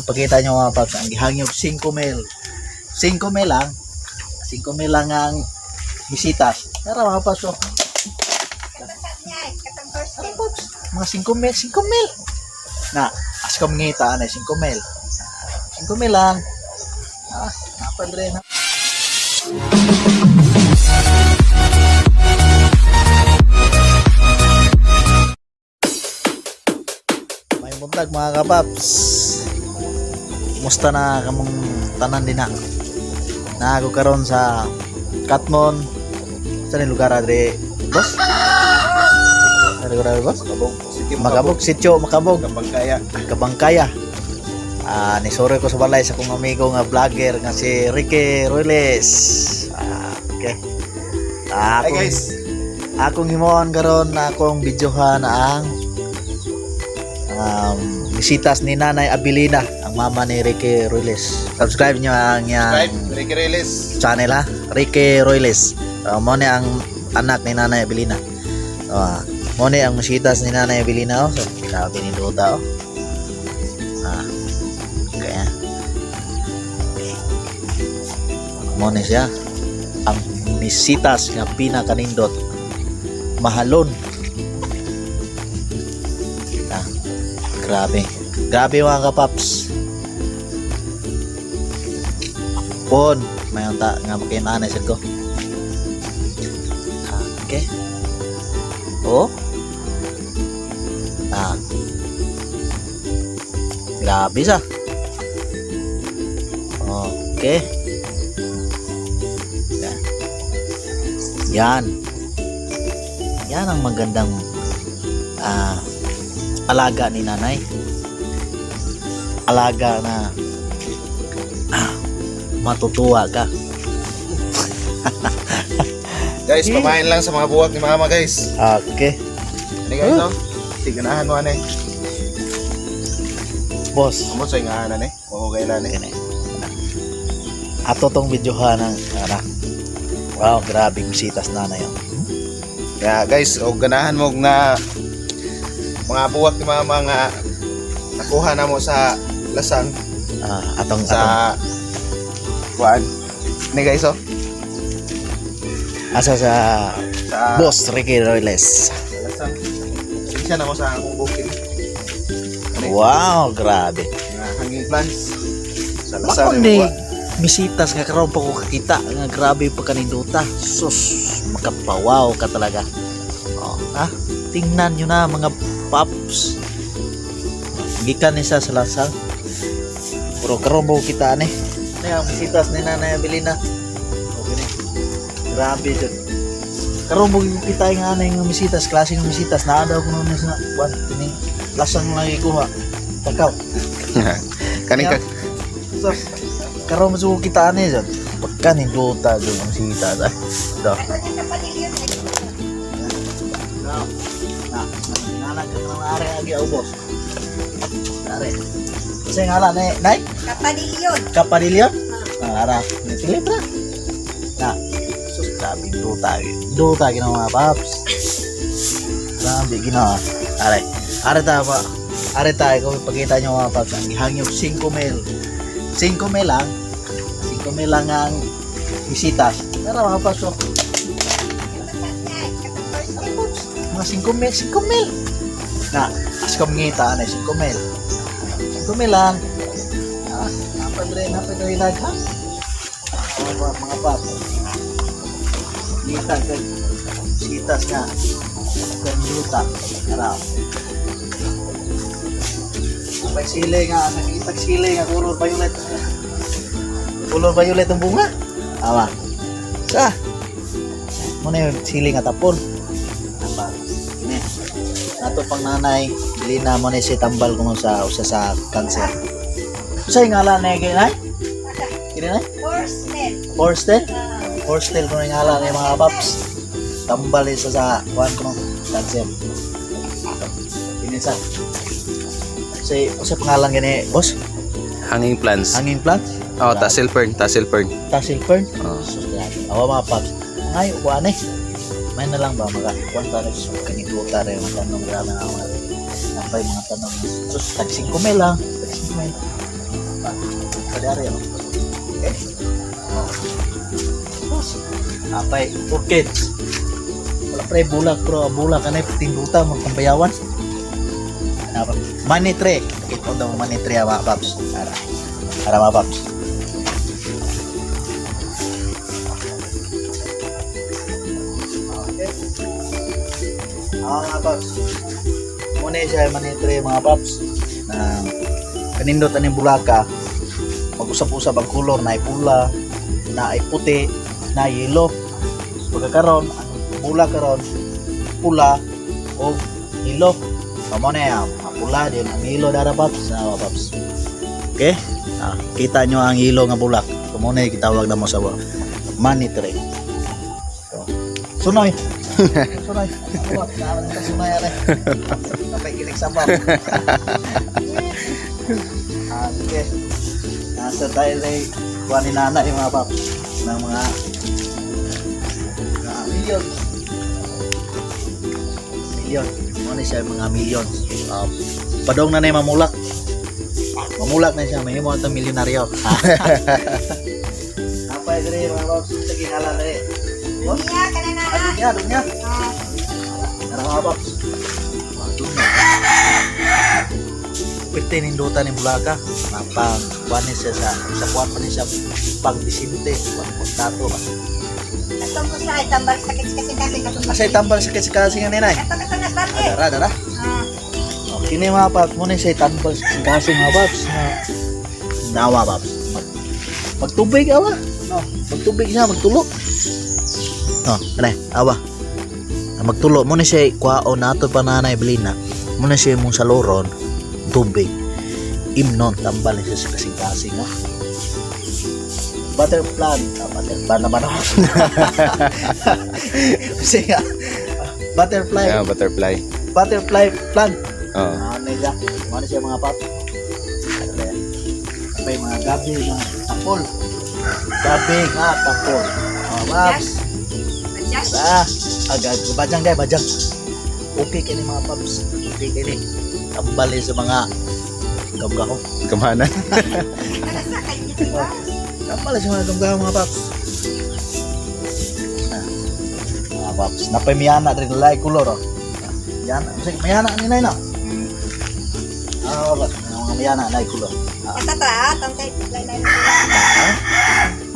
Pakita nyo, mga paps, ang gihangyog 5 mil. 5 mil lang. 5 mil lang ang bisitas. Tara, mga paps, oh. Tara, paps. Mga 5 mil, 5 mil. Na, as ko mangita, ano, 5 mil. 5 mil lang. Ah, napal rin. Ha? May buntag, mga kapaps. Kumusta na kamong tanan din na? Naago karon sa Katmon. Sa ni lugar adre, boss? Sa lugar adre, boss? Makabog. City. Makabog, sitio Makabog. Kabangkaya. Kabangkaya. Ah, nisuri ko sa balay sa kong amigo nga vlogger nga si Ricky Ruiles. Ah, okay. Ah, Hi guys. Akong himuon karon na akong videohan ang bisitas ni Nanay Abilina, ang mama ni Ricky Ruiles. Subscribe niyo ang iyang Subscribe. Ricky Reyes. Channel ha, Ricky Ruiles. Mo ni ang anak ni Nanay Abilina. Mo ni ang bisitas ni Nanay Abilina oh. So, grabe ni Duta oh. Ah. Okay. Okay. Mo ni siya ang misitas nga pinakanindot. Mahalon. Ah, grabe. Grabe, mga kapaps. Pon, may unta nga makinanay sad ko. Ah, okay. Oh. Ah. Grabe sa. Okay. Yan. Yan. Yan ang magandang alaga ni nanay. Alaga na matutuwa ka. Guys, pamain lang sa mga buwak ni mama, guys. Okay. Ano guys, no? Tiganahan mo ano eh. Boss. Amo sa ingahanan eh. Oo, kailan eh. Kini. Ato tong videohan ng ara. Wow, grabe bisitas nanay. Oh. Kaya guys, og ganahan mo nga mga buwak ni mama nga nakuha na mo sa lasang Ah, atong atong sa kuan. Ni guys, oh. asa sa Sa Boss Ricky Royles. Sa lasang. Siya na mo sa akong bukid. Ano eh? Wow, grabe. Mga hanging plants. Sa lasang. Bakon ni misitas nga karon pa ko kakita nga grabe pa kaninduta. Sus, makapawaw ka talaga. Oh, ha? Tingnan nyo na, mga paps. Gikan ni sa lasang. Pero karon ba ko kita ani? Ano ang misitas ni Nanay Abilina? Okay ni. Grabe jud. Karon mo kita nga anay nga misitas, klase ng misitas naa daw kuno ni sa buwan kining lasang lang ikuha. Takaw. Kaning ka So, karon mo suko kita ani jud. Pagka ninduta jud ang sita ta. Do. Na, na, nalang ka ng are agi aw, boss. Are. Kasi nga lang eh, nay, Kapadilyon. kapadilyon. Ah, ara, ni ra. Na, sus, grabe duta. Duta ginawa, mga paps. Grabe ginawa. Are, are ta pa. Are tayo, kung ipakita nyo, mga paps, ang gihangyog 5 mil. 5 mil lang. 5 mil lang ang bisitas. Tara, mga paps, oh. Mga 5 mil, 5 mil. Na, as ko mangita, ano, 5 mil. 5 mil lang. Ah, napal rin, napal rin ha. Mga paps. Ngita, kay sitas nga. Kanduta. Tara. May sili nga, nakitag sili nga, color violet. Color violet ang bunga. Awa. Sa. Muna yung sili nga tapon. Apa. Ini. Nato pang nanay, dili na mo ni si tambal kuno sa usa sa cancer. Usa yung ngalan na kay nay? Kini nay? Horsetail. Horsetail? Horsetail kuno yung ngalan ni, mga paps. Tambal isa sa kuan kuno cancer. Kini sa. Say, usa pangalan gani, boss? Hanging plants. Hanging plant? Oh, tassel fern, tassel fern. Tassel fern? Oh. Sus, grabe. Awa, mga paps. Ngay, kuan eh. May na lang ba, maka, kuan ta rin, kanituta rin, mga tanong, grabe na mga, napay mga tanong. Sus, tag 5 mil lang. Tag 50. Padari oh. Okay. Oh. Sus. Apay, orchids. Wala pre bulak pero bulak kanay tinduta magpambayawan. Ano pa? Money tree. Ito daw money tree ah, mga paps. Ara. Ara, mga paps. Okay. Ah, mga paps. Muna siya money tree, mga paps. Na kanindot ani bulaka, mag-usap-usap ang kulor na ay pula, na ay puti, na ay yellow. So, pagkakaroon, ang pula karon pula o yellow. So, mo na yan, ang pula din, ang yellow dara, paps, na mga paps. Okay? Ah, kita nyo ang yellow nga bulak. So, mo na yung kitawag na mo sa money tree. So, sunoy. Sunoy. Sunoy, are. Kapay kilig sa bar. Ah, sige. Nasa tayo rin, kuha ni nanay mga paps ng mga millions. Million. Ano siya mga millions. Padong na na yung mamulak. Mamulak na siya, mahimo atong milyonaryo. Apa diri mga paps, sa ginhala na eh. Dunya ka na na. Ah, dunya, dunya. Ah, Tara, mga paps. Ah, dunya. Pwede nindutan ni Bulaka. Mapang kuan ni siya sa kuan pa ni siya pang disinte, kuan pagtato ba. Katong ko sa tambal sakit kasi kasi katong. Asay tambal sakit sa kasingan ni nay. Kato kato na swerte. Ah, dara dara. Ah, Okay ni mga paps, muna siya tambal sa kasing mga paps. Na nawa, paps. Magtubig awa. No, magtubig siya, magtulo. No, kare, awa. Ah, magtulo mo na siya kuhaon nato pa nanay Belina. Mo na siya mong saluron tubig. Imnon tambal na siya sa kasing-kasing, no. Butterfly, ah, butterfly naman ako. Kasi nga, butterfly, Yeah, butterfly. Butterfly plant. Oo. Ano siya? Ano siya mga paps? Ano ba yan? Apa yung mga gabi nga tapol. Gabi nga tapol. Oh, paps. Adjust. Ah, agad. Bajang dai, bajang. Okay kini mga paps. Okay kini. Tambali sa mga gamgaho. Kamanan. Kana sa kay diba? Tambali sa mga gamgaho, mga paps. Ah, mga paps, napay miyana diri lalaki kulor oh. Ah, Miyana, kasi miyana ni nay no. Ah, wala. Mga miyana na kulor. Ah, Kata ta, tantay laylay.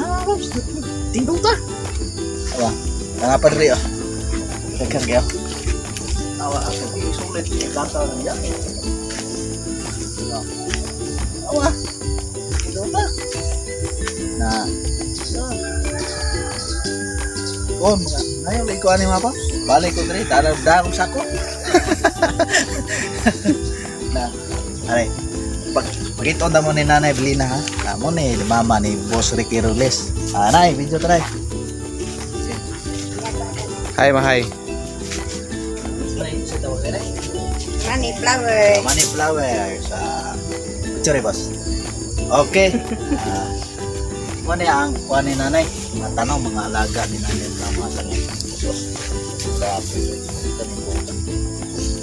Ah, paps, tinduta. Awa, nga pa diri oh. Daghan kayo. Awa, ako isulit kanta na niya. Awa. Tinduta. Na. So. Oh, mga ngayon ko ani mga paps. Balik ko diri, dara darong sako. Na. Are. Pag pakita na mo ni Nanay Belina ha. Amo ni mama ni Boss Ricky Robles. Ah, nay, video try. Hi, mahay. Money flower. Money flowers. Ah, picture eh, boss. Okay. Ah, mo ni ang kuha ni nanay. Mga tanong, mga alaga ni nanay mga mga sangit. Sus. Grabe. Kaning buta.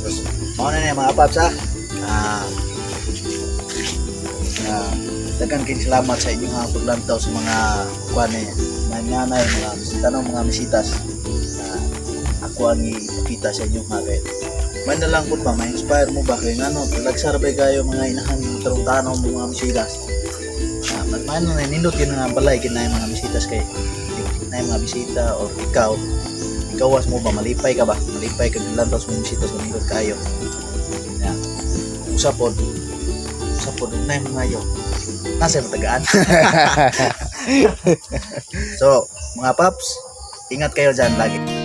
Sus. Mao na ni mga paps ha. Ah, ah, daghan kayong salamat sa inyong mga paglantaw sa mga kuha ni nanay, mga tanong, mga misitas. Ah, ako ang ipakita sa inyong mga kay man na lang po ba, ma-inspire mo ba kay ngano, lagsar ba kayo mga inahan tarong tanaw mo mga misitas. Ah, man na nindot yun nga balay kinay mga misitas kay na mga bisita or ikaw ikawas mo ba malipay ka ba malipay ka lantaw sa mga misitas kung nindot kayo. Yeah. Usapon usapon na mga yo nasa matagaan. So mga paps, ingat kayo dyan lagi.